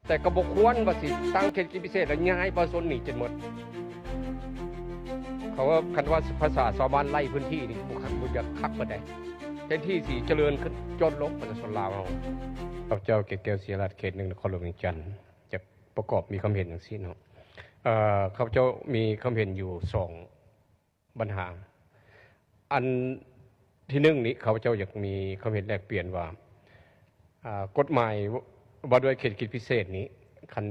ແຕ່ກໍບໍ່ຄວນວ່າຊິຕັ້ງເຂດເສດຖະກິດພິເສດແລ້ວຍ້າຍປະຊາຊົນໜີຈົນໝົດ. ເຂົາວ່າ ຄັນວ່າພາສາຊາວບ້ານໄລ່ພື້ນທີ່ນີ້ ບໍ່ຄັກ ບໍ່ຢາກຄັກປານໃດ. ແທນທີ່ຊິຈະເລີນຂຶ້ນ ຈົນລົງ ປະຊາຊົນລາວເຮົາ. ຂ້າພະເຈົ້າ ເກດແກ້ວ ສີຍະລາດ ເຂດໜຶ່ງ ນະຄອນຫຼວງວຽງຈັນ ຈະປະກອບມີຄວາມເຫັນຈັ່ງຊີ້ເນາະ. ເອີ ຂ້າພະເຈົ້າມີຄວາມເຫັນຢູ່ສອງບັນຫາ. ອັນທີໜຶ່ງນີ້ ຂ້າພະເຈົ້າຢາກມີຄວາມເຫັນແລກປ່ຽນວ່າ ອາ ກົດໝາຍ ວ່າດ້ວຍເຂດເສດຖະກິດພິເສດນີ້ ຄັນ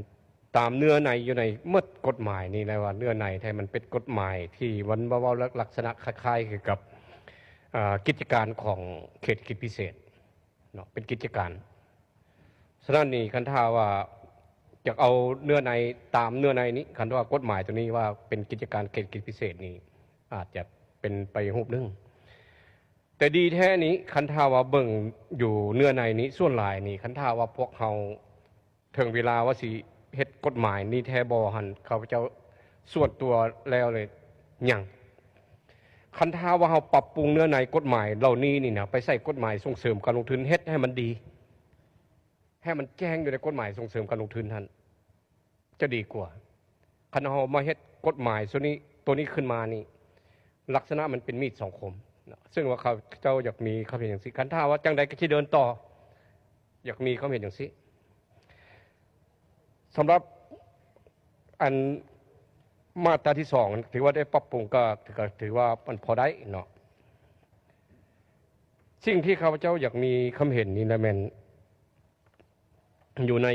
ຕາມເນື້ອໃນຢູ່ໃນໝົດກົດໝາຍນີ້ແຫຼະ ວ່າເນື້ອໃນແທ້ ມັນເປັນກົດໝາຍທີ່ມັນເວົ້າ ເວົ້າລັກສະນະຄ້າຍໆຄືກັບ ອາ ກິດຈະການຂອງເຂດເສດຖະກິດພິເສດເນາະ ເປັນກິດຈະການ. ສະນັ້ນນີ້ ຄັນຖ້າວ່າຢາກເອົາເນື້ອໃນ ຕາມເນື້ອໃນນີ້ ຄັນວ່າກົດໝາຍໂຕນີ້ວ່າເປັນກິດຈະການເຂດເສດຖະກິດພິເສດນີ້ ອາດຈະເປັນໄປຮູບໜຶ່ງ. ແຕ່ດີແທ້ນີ້ ຄັນຖ້າວ່າເບິ່ງຢູ່ເນື້ອໃນນີ້ ສ່ວນຫຼາຍນີ້ ຄັນຖ້າວ່າພວກເຮົາເຖິງເວລາວ່າຊິເຮັດກົດໝາຍນີ້ແທ້ບໍ່ຫັ້ນ ຂ້າພະເຈົ້າສ່ວນຕົວແລ້ວເລີຍຍັງ. ຄັນຖ້າວ່າເຮົາປັບປຸງເນື້ອໃນກົດໝາຍເຫຼົ່ານີ້ນີ້ນະ ໄປໃສ່ກົດໝາຍສົ່ງເສີມການລົງທຶນ ເຮັດໃຫ້ມັນດີ ໃຫ້ມັນແຈ້ງຢູ່ໃນກົດໝາຍສົ່ງເສີມການລົງທຶນຫັ້ນ ຈະດີກວ່າ. ຄັນເຮົາມາເຮັດກົດໝາຍໂຕນີ້ ໂຕນີ້ຂຶ້ນມານີ້ ລັກສະນະມັນເປັນມີດສອງຄົມເນາະ. ເຊິ່ງວ່າຂ້າພະເຈົ້າຢາກມີຄວາມເຫັນຈັ່ງຊີ້ ຄັນຖ້າວ່າຈັ່ງໃດກໍຊິເດີນຕໍ່ ຢາກມີຄວາມເຫັນຈັ່ງຊີ້. ສຳລັບອັນມາດຕາທີສອງ ຖືວ່າໄດ້ປັບປຸງ ກໍ ກໍຖືວ່າມັນພໍໄດ້ເນາະ. ສິ່ງທີ່ຂ້າພະເຈົ້າຢາກມີຄວາມເຫັນນີ້ນະແມ່ນ ຢູ່ໃນ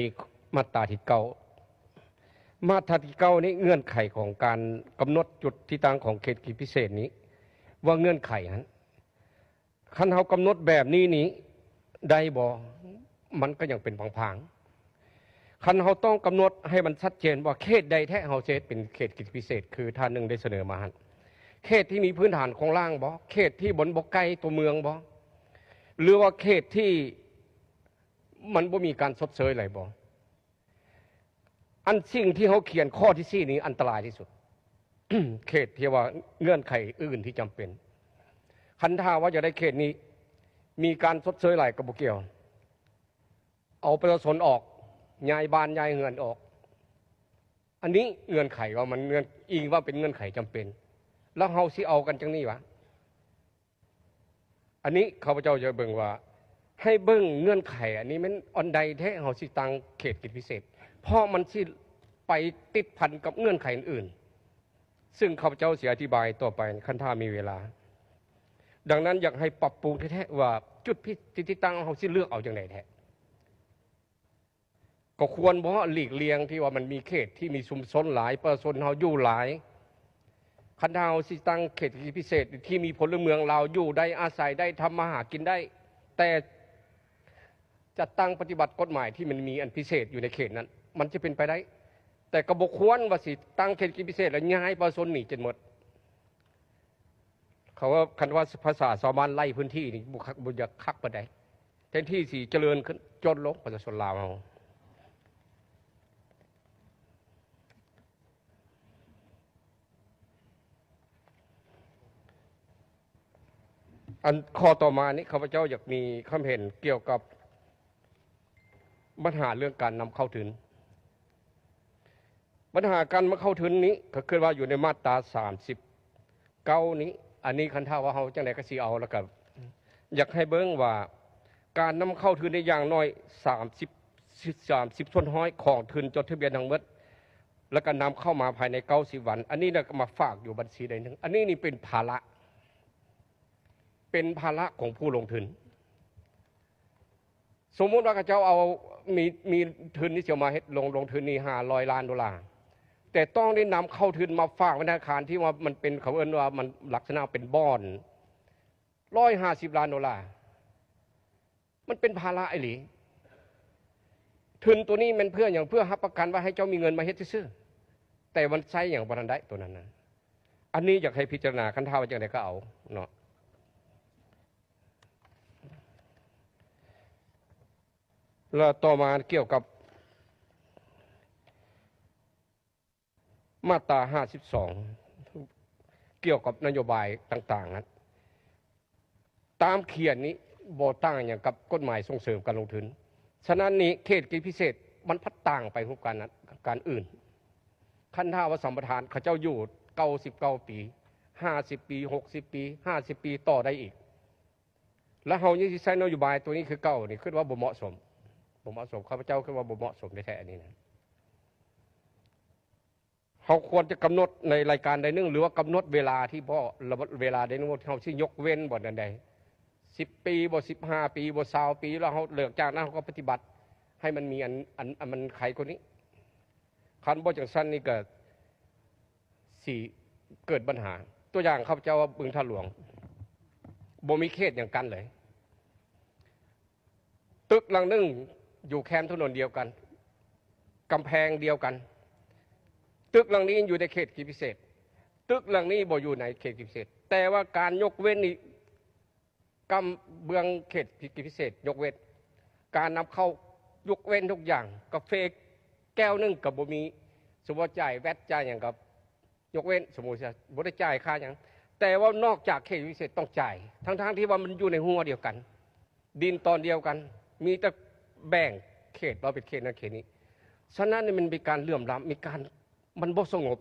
ມາດຕາທີເກົ້າ ມາດຕາທີເກົ້ານີ້ ເງື່ອນໄຂຂອງການກຳນົດຈຸດທີ່ຕັ້ງຂອງເຂດເສດຖະກິດພິເສດນີ້ ວ່າເງື່ອນໄຂຫັ້ນ ຄັນເຮົາກຳນົດແບບນີ້ນີ້ໄດ້ບໍ່? ມັນກໍຍັງເປັນພາງໆ. ຄັນເຮົາຕ້ອງກຳນົດໃຫ້ມັນຊັດເຈນວ່າເຂດໃດແທ້ເຮົາຊິເຮັດເປັນເຂດເສດຖະກິດພິເສດ ຄືທ່ານໜຶ່ງໄດ້ສະເໜີມາຫັ້ນ ເຂດທີ່ມີພື້ນຖານໂຄງລ່າງບໍ່? ເຂດທີ່ມັນບໍ່ໃກ້ຕົວເມືອງບໍ່? ຫຼືວ່າເຂດທີ່ ມັນບໍ່ມີການຊົດເຊີຍໃດບໍ່? ອັນສິ່ງທີ່ເຮົາຂຽນຂໍ້ທີສີ່ນີ້ອັນຕະລາຍທີ່ສຸດ ເຂດທີ່ວ່າເງື່ອນໄຂອື່ນທີ່ຈຳເປັນ. ຄັນຖ້າວ່າຢາກໄດ້ເຂດນີ້ ມີການຊົດເຊີຍຫຼາຍກໍບໍ່ກ່ຽວ ເອົາປະຊາຊົນອອກ ຍ້າຍບ້ານຍ້າຍເຮືອນອອກ. ອັນນີ້ເງື່ອນໄຂວ່າມັນເງື່ອນ ອີງວ່າເປັນເງື່ອນໄຂຈຳເປັນ ແລ້ວເຮົາຊິເອົາກັນຈັ່ງນີ້ຫວາ? ອັນນີ້ຂ້າພະເຈົ້າຈະເບິ່ງວ່າ ໃຫ້ເບິ່ງເງື່ອນໄຂອັນນີ້ແມ່ນອັນໃດແທ້ ເຮົາຊິຕັ້ງເຂດເສດຖະກິດພິເສດ ເພາະມັນຊິໄປຕິດພັນກັບເງື່ອນໄຂອື່ນໆ ຊຶ່ງຂ້າພະເຈົ້າຊິອະທິບາຍຕໍ່ໄປ ຄັນຖ້າມີເວລາ. ດັ່ງນັ້ນ ຢາກໃຫ້ປັບປຸງແທ້ໆວ່າ ຈຸດທີ່ ທີ່ຕັ້ງເຮົາຊິເລືອກເອົາຈັ່ງໃດແທ້? ກໍຄວນບໍ່ຫຼີກລ່ຽງທີ່ວ່າມັນມີເຂດທີ່ມີຊຸມຊົນຫຼາຍ ປະຊາຊົນເຮົາຢູ່ຫຼາຍ? ຄັນຖ້າເຮົາຊິຕັ້ງເຂດເສດຖະກິດພິເສດທີ່ມີພົນລະເມືອງລາວຢູ່ໄດ້ ອາໄສໄດ້ ທຳມາຫາກິນໄດ້ ແຕ່ຈັດຕັ້ງປະຕິບັດກົດໝາຍທີ່ມັນມີອັນພິເສດຢູ່ໃນເຂດນັ້ນ ມັນຈະເປັນໄປໄດ້? ແຕ່ກໍບໍ່ຄວນວ່າຊິຕັ້ງເຂດເສດຖະກິດພິເສດແລ້ວຍ້າຍປະຊາຊົນໜີຈົນໝົດ. ເຂົາວ່າ ຄັນວ່າພາສາຊາວບ້ານໄລ່ພື້ນທີ່ນີ້ ບໍ່ຄັກ ບໍ່ຢາກຄັກປານໃດ. ແທນທີ່ຊິຈະເລີນຂຶ້ນ ຈົນລົງ ປະຊາຊົນລາວເຮົາ. ອັນຂໍ້ຕໍ່ມານີ້ ຂ້າພະເຈົ້າຢາກມີຄຳເຫັນກ່ຽວກັບບັນຫາເລື່ອງການນຳເຂົ້າທຶນ. ບັນຫາການມາເຂົ້າທຶນນີ້ ກໍຄືວ່າຢູ່ໃນມາດຕາສາມສິບເກົ້ານີ້ ອັນນີ້ຄັນຖ້າວ່າເຮົາຈັ່ງໃດກໍຊິເອົາ ແລ້ວກໍຢາກໃຫ້ເບິ່ງວ່າ ການນຳເຂົ້າທຶນໃນຢ່າງໜ້ອຍສາມສິບ ສາມສິບສ່ວນຮ້ອຍຂອງທຶນຈົດທະບຽນທັງໝົດ ແລ້ວກໍນຳເຂົ້າມາພາຍໃນເກົ້າສິບວັນ ອັນນີ້ແລ້ວກໍມາຝາກຢູ່ບັນຊີໃດໜຶ່ງ ອັນນີ້ນີ້ເປັນພາລະ ເປັນພາລະຂອງຜູ້ລົງທຶນ. ສົມມຸດວ່າເຂົາເຈົ້າເອົາ ມີ ມີທຶນນີ້ຊິເອົາມາເຮັດ ລົງ ລົງທຶນນີ້ຫ້າຮ້ອຍລ້ານໂດລາ ແຕ່ຕ້ອງໄດ້ນຳເຂົ້າທຶນມາຝາກໄວ້ໃນທະນາຄານທີ່ວ່າມັນເປັນ ເຂົາເອີ້ນວ່າມັນລັກສະນະເປັນບ່ອນ ຮ້ອຍຫ້າສິບລ້ານໂດລາ ມັນເປັນພາລະອີ່ຫຼີ. ທຶນໂຕນີ້ແມ່ນເພື່ອຫຍັງ? ເພື່ອຮັບປະກັນວ່າໃຫ້ເຈົ້າມີເງິນມາເຮັດຊື່ໆ ແຕ່ມັນໃຊ້ຫຍັງບໍ່ທັນໄດ້ໂຕນັ້ນນະ. ອັນນີ້ຢາກໃຫ້ພິຈາລະນາ ຄັນຖ້າວ່າຈັ່ງໃດກໍເອົາເນາະ. ແລ້ວຕໍ່ມາກ່ຽວກັບມາດຕາຫ້າສິບສອງ ກ່ຽວກັບນະໂຍບາຍຕ່າງໆນັ້ນ ຕາມຂຽນນີ້ບໍ່ຕ່າງຫຍັງກັບກົດໝາຍສົ່ງເສີມການລົງທຶນ. ສະນັ້ນນີ້ ເຂດເສດຖະກິດພິເສດ ມັນພັດຕ່າງໄປຮູບການ ການອື່ນ. ຄັນຖ້າວ່າສຳປະທານ ເຂົາເຈົ້າຢູ່ເກົ້າສິບເກົ້າປີ, ຫ້າສິບປີ, ຫົກສິບປີ, ຫ້າສິບປີຕໍ່ໄດ້ອີກ, ແລ້ວເຮົາຍັງຊິໃຊ້ນະໂຍບາຍໂຕນີ້ຄືເກົ່ານີ້ ຄິດວ່າບໍ່ເໝາະສົມ, ບໍ່ເໝາະສົມ. ຂ້າພະເຈົ້າຄິດວ່າບໍ່ເໝາະສົມແທ້ໆ ອັນນີ້ນະ. ເຮົາຄວນຈະກຳນົດໃນລາຍການໃດໜຶ່ງ ຫຼືວ່າກຳນົດເວລາທີ່ພໍ ລະເວລາໃດໜຶ່ງ ວ່າເຮົາຊິຍົກເວັ້ນບ່ອນໃດ ສິບປີບໍ ສິບຫ້າປີບໍ ຊາວປີ ແລ້ວເຮົາ ຫຼັງຈາກນັ້ນເຮົາກໍປະຕິບັດໃຫ້ມັນມີອັນ ອັນ ອັນມັນໄຂກວ່ານີ້. ຄັນບໍ່ຈັ່ງຊັ້ນນີ້ກໍຊິເກີດບັນຫາ. ຕົວຢ່າງ ຂ້າພະເຈົ້າວ່າບຶງທາດຫຼວງ ບໍ່ມີເຂດຫຍັງກັ້ນເລີຍ. ຕຶກຫຼັງໜຶ່ງຢູ່ແຄມຖະໜົນດຽວກັນ, ກຳແພງດຽວກັນ. ຕຶກຫຼັງນີ້ຢູ່ໃນເຂດເຂດພິເສດ, ຕຶກຫຼັງນີ້ບໍ່ຢູ່ໃນເຂດເຂດພິເສດ. ແຕ່ວ່າການຍົກເວັ້ນນີ້ ກຳເບື້ອງເຂດເຂດພິເສດຍົກເວັ້ນ, ການນຳເຂົ້າຍົກເວັ້ນທຸກอย่าง. ກາເຟແກ້ວໜຶ່ງກໍບໍ່ມີ, ສົມມຸດວ່າຈ່າຍແວັດ ຈ່າຍຫຍັງກໍ ຍົກເວັ້ນ ສົມມຸດວ່າບໍ່ໄດ້ຈ່າຍຄ່າຫຍັງ, ແຕ່ວ່ານອກຈາກເຂດພິເສດຕ້ອງຈ່າຍ ທັງໆທີ່ວ່າມັນຢູ່ໃນຮົ້ວດຽວກັນ, ດິນຕອນດຽວກັນ, ມີແຕ່ແບ່ງເຂດວ່າເປັນເຂດນັ້ນເຂດນີ້. ສະນັ້ນນີ້ມັນມີການເຫຼື່ອມລ້ຳ, ມີການ ມັນບໍ່ສະຫງົບ,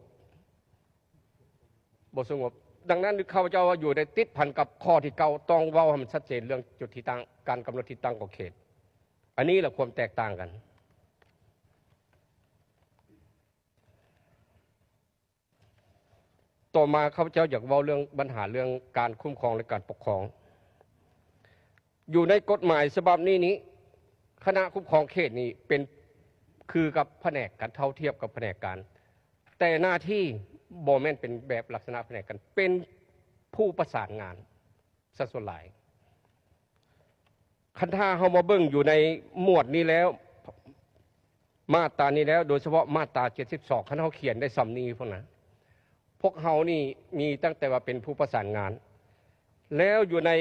ບໍ່ສະຫງົບ. ດັ່ງນັ້ນ ຂ້າພະເຈົ້າວ່າຢູ່ໃນຕິດພັນກັບຂໍ້ທີເກົ້າ ຕ້ອງເວົ້າໃຫ້ມັນຊັດເຈນເລື່ອງຈຸດທີ່ຕັ້ງ, ການກຳນົດທີ່ຕັ້ງຂອງເຂດ. ອັນນີ້ລະຄວາມແຕກຕ່າງກັນ. ຕໍ່ມາ ຂ້າພະເຈົ້າຢາກເວົ້າເລື່ອງບັນຫາເລື່ອງການຄຸ້ມຄອງ ແລະ ການປົກຄອງ. ຢູ່ໃນກົດໝາຍສະບັບນີ້ນີ້ ຄະນະຄຸ້ມຄອງເຂດນີ້ເປັນຄືກັບພະແນກການ ເທົ່າທຽບກັບພະແນກການ, ແຕ່ໜ້າທີ່ບໍ່ແມ່ນເປັນແບບລັກສະນະພະແນກການ, ເປັນຜູ້ປະສານງານ ຊະສ່ວນຫຼາຍ. ຄັນຖ້າເຮົາມາເບິ່ງຢູ່ໃນໝວດນີ້ແລ້ວ, ມາດຕານີ້ແລ້ວ, ໂດຍສະເພາະມາດຕາເຈັດສິບສອງ ຄັນເຮົາຂຽນໄດ້ສ່ຳນີ້ພຸ້ນນະ, ພວກເຮົານີ້ມີຕັ້ງແຕ່ວ່າເປັນຜູ້ປະສານງານ, ແລ້ວຢູ່ໃນ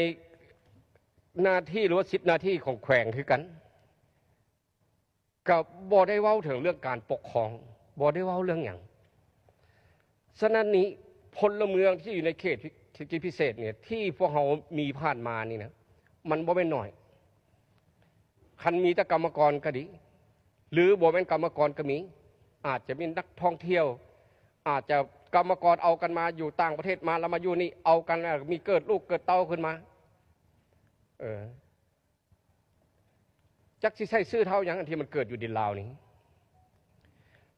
ໜ້າທີ່ ຫຼືວ່າສິດໜ້າທີ່ຂອງແຂວງຄືກັນ. ກໍບໍ່ໄດ້ເວົ້າເຖິງເລື່ອງການປົກຄອງ, ບໍ່ໄດ້ເວົ້າເລື່ອງຫຍັງ. ສະນັ້ນນີ້ ພົນລະເມືອງທີ່ຢູ່ໃນເຂດ ເຂດພິເສດນີ້ ທີ່ພວກເຮົາມີຜ່ານມານີ້ນະ ມັນບໍ່ແມ່ນໜ້ອຍ. ຄັນມີແຕ່ກຳມະກອນກໍດີ ຫຼືບໍ່ແມ່ນກຳມະກອນກໍມີ, ອາດຈະມີນັກທ່ອງທ່ຽວ, ອາດຈະກຳມະກອນເອົາກັນມາຢູ່ຕ່າງປະເທດມາ ແລ້ວມາຢູ່ນີ້ ເອົາກັນ ແລ້ວມີເກີດລູກເກີດເຕົ້າຂຶ້ນມາ. ເອີ ຈັກຊິໃຊ້ຊື່ເທົ່າຫຍັງ ອັນທີ່ມັນເກີດຢູ່ດິນລາວນີ້.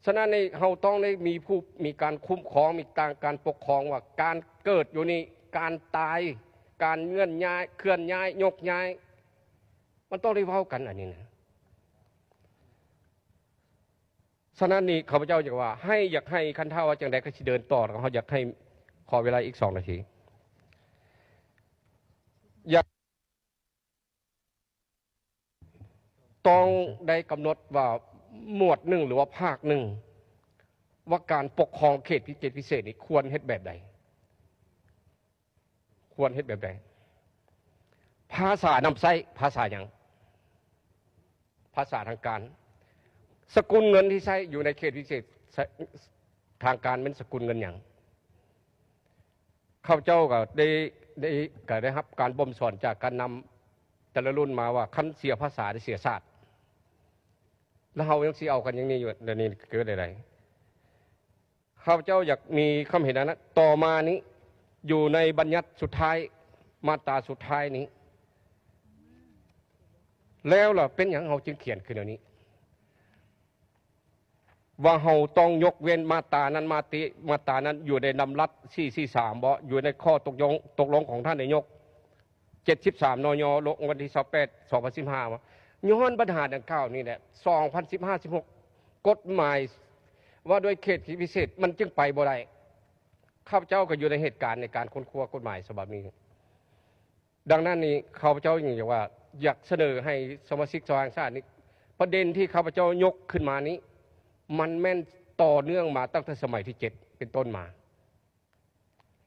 ສະນັ້ນນີ້ ເຮົາຕ້ອງໄດ້ມີຜູ້ ມີການຄຸ້ມຄອງ ມີການ ການປົກຄອງ ວ່າການເກີດຢູ່ນີ້ ການຕາຍ ການເຄື່ອນຍ້າຍ ເຄື່ອນຍ້າຍ ຍົກຍ້າຍ ມັນຕ້ອງໄດ້ເວົ້າກັນອັນນີ້ນະ. ສະນັ້ນນີ້ ຂ້າພະເຈົ້າຢາກວ່າ ໃຫ້ ຢາກໃຫ້ ຄັນຖ້າວ່າຈັ່ງໃດກໍຊິເດີນຕໍ່, ເຮົາຢາກໃຫ້ ຂໍເວລາອີກສອງນາທີ. ຢາກ ຕ້ອງໄດ້ກຳນົດວ່າໝວດໜຶ່ງ ຫຼືວ່າພາກໜຶ່ງ ວ່າການປົກຄອງເຂດພິເສດ ເຂດພິເສດນີ້ຄວນເຮັດແບບໃດ? ຄວນເຮັດແບບໃດ? ພາສານຳໃຊ້ ພາສາຫຍັງ? ພາສາທາງການ. ສະກຸນເງິນທີ່ໃຊ້ຢູ່ໃນເຂດພິເສດ ໃຊ້ ທາງການແມ່ນສະກຸນເງິນຫຍັງ? ຂ້າພະເຈົ້າກໍໄດ້ ໄດ້ ກໍໄດ້ຮັບການບົ່ມສອນຈາກການນຳແຕ່ລະລຸ້ນມາວ່າ ຄັນເສຍພາສາໄດ້ເສຍຊາດ, ແລ້ວເຮົາຍັງຊິເອົາກັນຢ່າງນີ້ຢູ່ ດຽວນີ້ເກີດໄດ້ໃດ? ຂ້າພະເຈົ້າຢາກມີຄວາມເຫັນອັນນັ້ນ. ຕໍ່ມານີ້ ຢູ່ໃນບັນຍັດສຸດທ້າຍ ມາດຕາສຸດທ້າຍນີ້ ແລ້ວລະເປັນຫຍັງເຮົາຈຶ່ງຂຽນຄືແນວນີ້? ວ່າເຮົາຕ້ອງຍົກເວັ້ນມາດຕານັ້ນ ມາດຕິ ມາດຕານັ້ນ ຢູ່ໃນດຳລັດສີ່ສີ່ສາມບໍ? ຢູ່ໃນຂໍ້ຕົກລົງ ຕົກລົງຂອງທ່ານນາຍົກ ເຈັດສິບສາມ ນຍ ລົງວັນທີຊາວແປດ ສອງພັນສິບຫ້າ ວ່າ ຍ້ອນບັນຫາດັ່ງກ່າວນີ້ແຫຼະ ສອງພັນສິບຫ້າ ສິບຫົກ ກົດໝາຍວ່າດ້ວຍເຂດພິເສດມັນຈຶ່ງໄປບໍ່ໄດ້. ຂ້າພະເຈົ້າກໍຢູ່ໃນເຫດການໃນການຄົ້ນຄວ້າກົດໝາຍສະບັບນີ້. ດັ່ງນັ້ນນີ້ ຂ້າພະເຈົ້າຈຶ່ງຢາກວ່າ ຢາກສະເໜີໃຫ້ສະມາຊິກສະພາແຫ່ງຊາດນີ້ ປະເດັນທີ່ຂ້າພະເຈົ້າຍົກຂຶ້ນມານີ້ ມັນແມ່ນຕໍ່ເນື່ອງມາຕັ້ງແຕ່ສະໄໝທີເຈັດເປັນຕົ້ນມາ.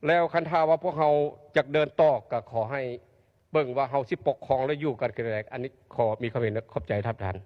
ແລ້ວຄັນຖ້າວ່າພວກເຮົາຢາກເດີນຕໍ່ ກໍຂໍໃຫ້ເບິ່ງວ່າເຮົາຊິປົກຄອງ ແລະ ຢູ່ກັນຄືໃດ. ອັນນີ້ຂໍມີຄວາມເຫັນ ຂອບໃຈທ່ານປະທານ.